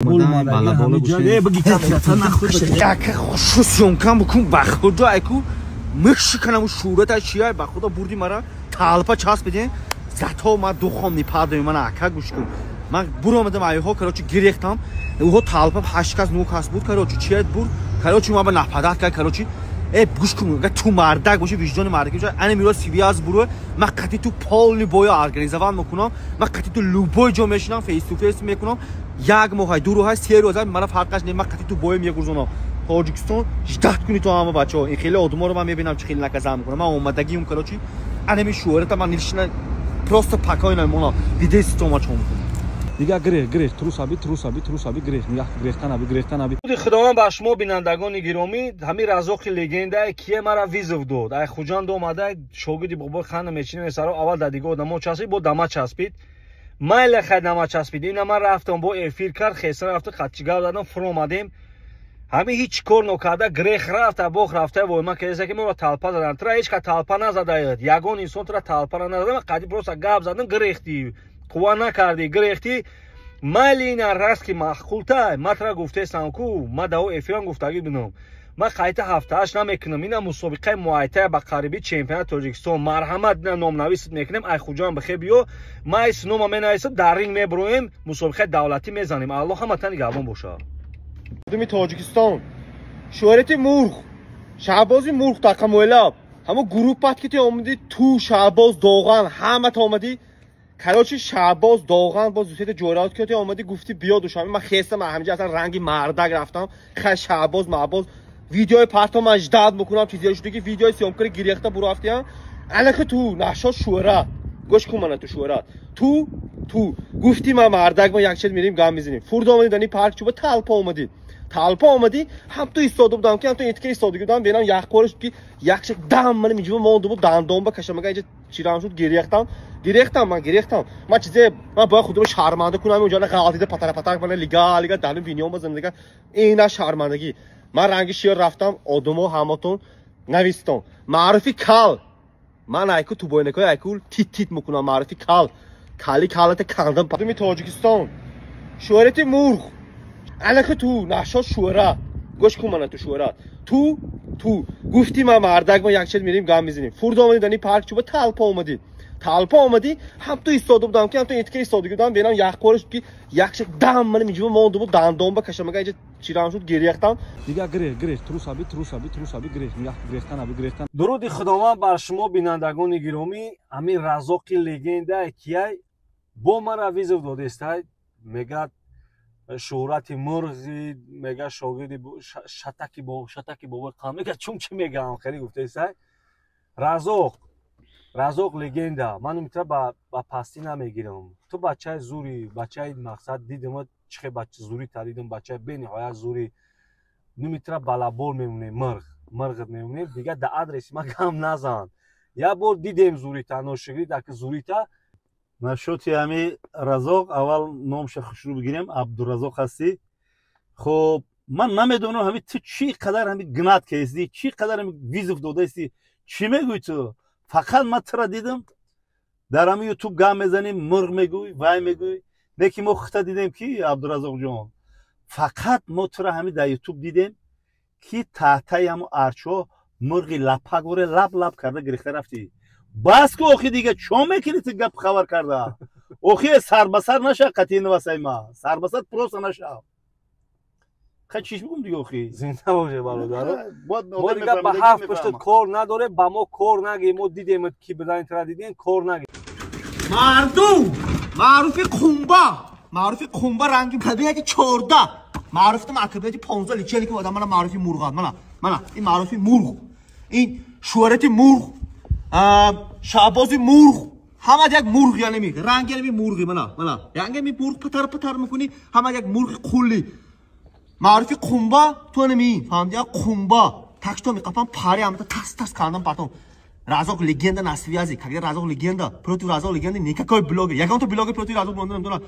Хушу съёмкам букун, ба худо айку мешиканаму шӯрата чия, ба худо бурди мара талпа часпиден, зато ма духом не падаю. Мана, ака, гӯш кун, ман буромадам айҳо, короче, гирехтам уҳо, талпа ҳашт кас, нӯ кас буд, короче, чия бур, короче, ма ба нападат кард. Короче, э, гӯш кун, агар ту мардак боши, виҷдони мардак боши, ана миро связь буро, ман қати ту полный боя организовать мекунам, ман қати ту любой ҷо мешинам, face to face мекунам. Як моҳай, 2 рӯҳай, 3 рӯза, мара фарқаш не, ман қати ту боя мегурзонам. Тоҷикистон ждать куни то ҳама бачаҳо, ин хеле одаморо ман мебинам, чи хеле наказать мекунам. Ман омадагиум, короче, анами шӯҳрата ман лично просто покой намемонам. Дидеси тома чо мекунам. Дигар грех, грех, трус аби, трус аби, трус аби, грех, нигах, грехтан аби, грехтан аби. Худи Худованд ба шумо, бинандагони гиромӣ, ҳамин Разоқи легендае, кие мара вызов дод, ай Хуҷанд омада, шогирди бобои ханда мечинем саро, аввал да дига одамо часпид, бо дама часпид, майла хай, дама часпид. Ина ман рафтам, бо эфир кард, хеса рафта, қатчигав задам, фуромадем. Ҳамин ҳеҷ кор нокарда грех рафта, бох рафта, вой ман кеса ки моро талпа задан. Тура ҳеҷ ка талпа назадаед, ягон инсон тура талпара назада. Қади просто гап задам, грехтӣ, қувва накардӣ, грехтӣ. Майли, ина раст ки маъқулта, ма тра гуфтесам ку, ма дао эфирам гуфтагӣ бинам, ман қайта ҳафтааш намекунам. Ина мусобиқаи муайтая ба қариби чемпионати Тоҷикистон, марҳамат, ина номнависит мекунем, ай Хуҷанд бихе биё, ма ай синома менависам, дар ринг мебуроем, мусобиқаи давлатӣ мезанем. Аллоҳ ҳаматани гавон бошад. Мардуми Тоҷикистон, шӯҳрати мурғ, Шаҳбози мурғ тақамойлаб, ҳамо группат ки ту омадӣ, ту, Шаҳбоз Доған, ҳамата омадӣ, короче, Шаҳбоз Доған боз дусета ҷойраот ки ту омадӣ, гуфтӣ биё Душанбе. Ман хестам, ҳамҷа аслан ранги мардак рафтам. Хай, Шаҳбоз маҳбоз видеои парто, ман ждать мекунам, чизое шуд ки видеои съёмкари гирехта бурафтиям. Алаки ту нашод шӯҳрат, гӯш кун мана, ту шӯҳрат, ту гуфтӣ ман мардак, ма якчел мерим, гам мезанем. Фурд омадӣ дани парк, чуба талпа омадӣ, талпа омадӣ, ҳам ту истода будам ки, ҳам ту интика истода будам, бенам яхқориш ки якша дам мана миҷиба монда буд, дандонба кашамага инҷа чирам шуд, гирехтам, гирехтам, ман гирехтам. Ман чизе, ман бояд худро шарманда кунам, унҷа ғалтида патара патак мана лига лига дану винём ба зиндага, ина шармандагӣ. Ман ранги шиёр рафтам, одамо ҳаматон навистон маъруфи кал, ман айку тубойнакои айку тит тит мекунам, маъруфи кал, кали калата кандам. Мардуми Тоҷикистон, шӯҳрати мурғ, алаки ту нашод шӯҳрат, гӯш кун мана, ту шӯҳрат, ту гуфтӣ ман мардак, ма якчел мерим, гам мезанем. Фурд омадӣ дани парк, чуба талпа омадӣ, талпа омадӣ, ҳам ту истода будам ки, ҳам ту интика истода будам, бенам яхқориш ки якша дам мана миҷиба монда буд, дандонба кашамага инҷа чирам шуд, гирехтам. Дигар грех, грех, трус аби, трус аби, трус аби, грех, нигах, грехтан аби, грехтан. Дуруди Худованд бар шумо, бинандагони гиромӣ. Ҳамин Разоқи легендае кияй, бо мара вызов додестай, мегӯяд шӯҳрати мурғи, мега шогирди шатаки шатаки бобои қам, мега чун чи мегаам, хеле гуфтесай. Разоқ, Разоқ легенда, ман умитра ба пастӣ намегирам. Ту бачаи зури, бачаи мақсад дидам, чихе бача зури та дидам, бачаи бениҳоят зури. Нумитра балабол мемонем, мирғ мирғат мемонем, дигар да адреси ма гам назан. Як бор дидем зурита, ношигирд аки зурита. Нашоти ҳами Разоқ, аввал номша хушрӯ бигирем, Абдуразоқ ҳастӣ. Хоб, ман намедонам, ҳами ту чӣ қадар ҳами гнать кестӣ, чӣ қадар ҳами вызов додаистӣ, чӣ мегӯй ту? Фақат ман тура дидам, дар ҳами Ютуб гам мезанӣ, мурғ мегӯй, вай мегӯй, не ки мо хута дидем ки, Абдуразоқҷон, фақат мо тура ҳами дар Ютуб дидем ки таҳтаи ҳамо арчо мурғи лапак воре лаб лаб карда гирифта рафтӣ. Бас ку, охи, дига чо мекунӣ ту гап хабар карда? Охи, сарбасар наша, қатъи ма сарбасар просто наша. Хай, чиш бигум дига, охи? Зинда боше, бародаро. Мо дига ба ҳафт пуштат кор надорем, ба мо кор наги. Мо дидем ки бидани тра дидем, кор наги. Мардум, маъруфи қумба, маъруфи қумба, ранги кабинети 14, маъруфи кабинети 15 личели ки одам, мана маъруфи мурғат, мана, мана ин маъруфи мурғ, ин шӯҳрати мурғ, Шаҳбози мурғ, ҳама як мурғ, яъне ми ранги ми мурғи, мана, мана ранги ми мурғ, патар патар мекунӣ, ҳама як мурғи қулли. Маъруфи қумба, ту нами фаҳмди, қумба так что меқапам, пари ҳамата тас тас кардам партом. Разок легенда на связи, когда Разок легенда против Разок легенды, никакой блогер, ягон то блогер против Разок монда намедонам.